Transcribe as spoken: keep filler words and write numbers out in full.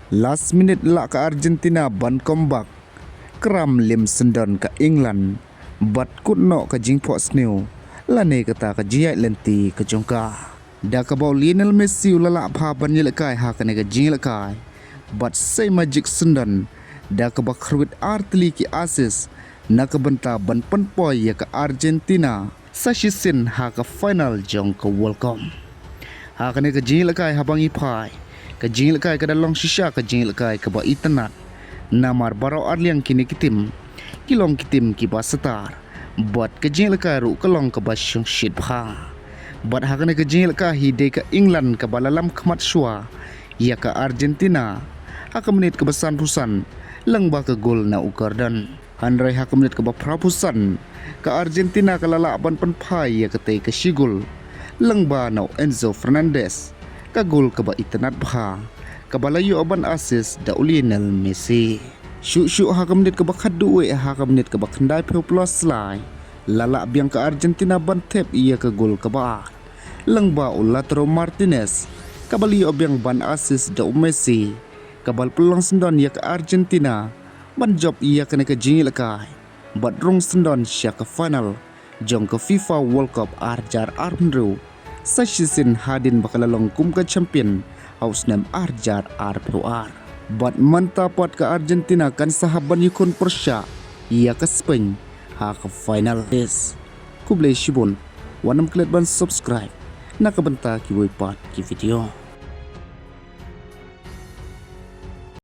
Last minute lah ka Argentina ban comeback. Kram lim syndon ka England bad kut noh ka jingphohsniew lane kata ka jingïaid lynti ka jong ka. Da kaba u Lionel Messi u la lah bha ban ïalehkai ha kane ka jingïalehkai bad sei magic syndon da kaba khrwit ar tylli ki assist na ka bynta ban pynpoi ïa ka Argentina sa shisien ha ka final jong ka World Cup. Ha kane ka jingïalehkai haba ngi phai, ka jingïalehkai ka da long shisha ka jingïalehkai kaba itynnad. Namar baroh arliang kine ki tim ki long ki tim kiba satar bad ka jingïalehkai ruh ka long kaba shongshit bha. Bad ha kane ka jingïalehkai hi dei ka England kaba la lam khmat shuwa ïa ka Argentina ha ka minit kaba sanphew san lyngba ka gol na u Gordon. Hynrei ha ka minit kaba phraphew san ka Argentina ka la lah ban pynphai ïa katei ka shi gol lyngba na u Enzo Fernandez, ka gol kaba itynnad bha kaba la ïoh ban assist da u Lionel Messi. Shuh shuh ha ka minit kaba khatduh wei ha ka minit kaba khyndaiphew plus lai la lah biang ka Argentina ban thep ïa ka gol kaba ar lyngba u Lautaro Martinez, kaba la ïoh biang ban assist da u Messi, kaba la pynlong syndon ïa ka Argentina ban jop ïa kane ka jingïalehkai bad rung syndon sha ka final jong ka FIFA World Cup ar hajar arphew hynriew sa shisien hadien ba ka la long kum ka champion ha u snem ar hajar arphew ar. Bad mynta pat ka Argentina kan sa hap ban ïakhun pyrshah ïa ka Spain ha ka final. Khublei shibun, wat nym klet ban subscribe na ka bynta kiwei pat ki video.